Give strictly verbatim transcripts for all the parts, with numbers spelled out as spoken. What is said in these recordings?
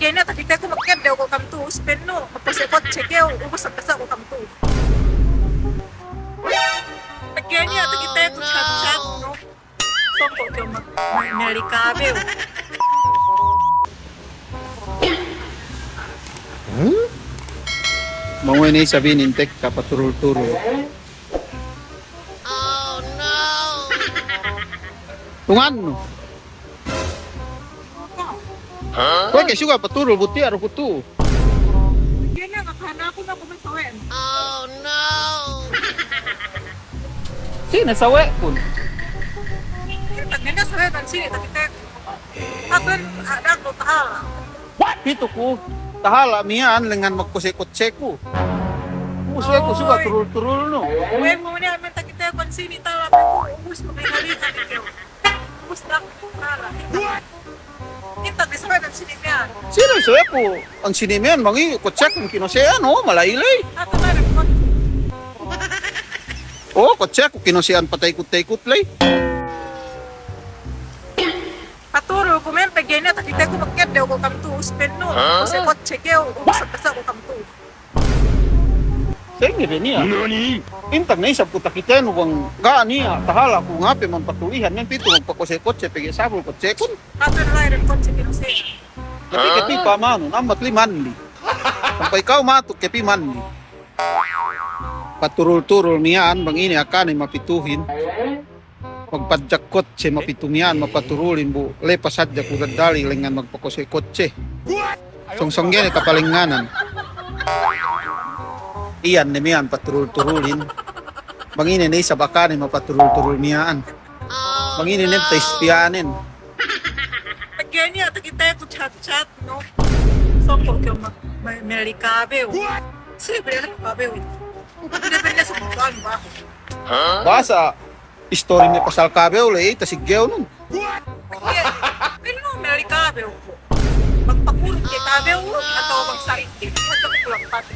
Pegge' niya' takiteku magkedde' ku kam tu'u, spend nu, magkotse-kotse kew, ubus magkasa ku kam tu'u. Pegge' niya' takiteku chat-chat nu. Sōng ko' kew mag-, mag-, melli kabew. Bang we' ne isab inin tekka paturul-turul. Tungan nu. Kuwe' ke suga' paturul, buti' aru ku tu'u. Sine sawe'kun? Pitu ku tahala' miya'an lengngan magkotse-kotseku. Ubus we' ku suga' turul-turulnu. Ubus magkotse-kotse. Inta' ne sawe'kun sine miya'an. Sine sawe'kun sine miya'an, bang i' kotseku kinose'an, o, mala'i ley. O, kotseku kinose'an pataykut-taykut ley. Paturul ku men, pegge' niya' takiteku magkedde' ku kam tu'u, spend nu, kotse-kotse kew, ubus magkasa ku kam tu'u. Sa'ingge be niya'? Inta' ne isab ku takitenu bang ga' niya' tahala' ku ngape man patulihan, men pitu magpakotse-kotse pegge' sabul kotsekun. Hatu ne la'i dem kotse kinose'an. Tapi kew pī pamanun, ambat ley mandi. Sampay kew matuk kew pī mandi. Paturul-turul miya'an bang ine akane mapituhin. Magpadjak kotse mapitu miya'an mapaturulin bu, lepas hadja ku daddali lengngan magpakotse-kotse. Sōng-sōng ga'i ne kapalengnganan. Iyan ne miya'an paturul-turulin. Bang ine ne isab akane mapaturul-turul miya'an. Bang ine ne ta'ispiyanen. Pegge' niya' takiteku chat-chat nu. Sōng ko' kew mag-, me-, melli kabew. Sine bennal kabew? Bennal sōng ko' kew ba? Basa istori me' pasal kabew ley, tasiggew nun. Pegge' melli kabew ku. Bang pakurung ke kabew atawa bang sa'ingge. Atawa kulang pate.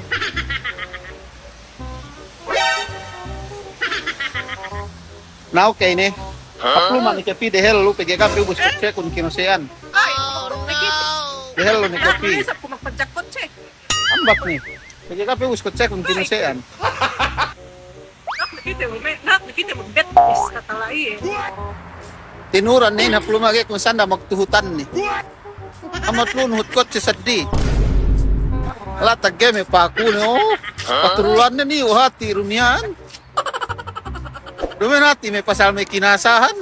Nau ke ine. Hapluman ne ke pī dehellu pegge' ga' pe ubus kotsekun kinose'an. Dehellu ne ke pī. Ambat ne. Pegge' ga' pe ubus kotsekun kinose'an. Nak nakite mu me, nak nakite mu bet is kata la'i e. Tinuran ne hap lumagekun sanda magtuhutan ne. Amat lu nuhut kotse seddi. La tagge me pakune, o. Paturulan ne ni, o, hati' du miya'an. Dumen hati' me pasal me kinasahan.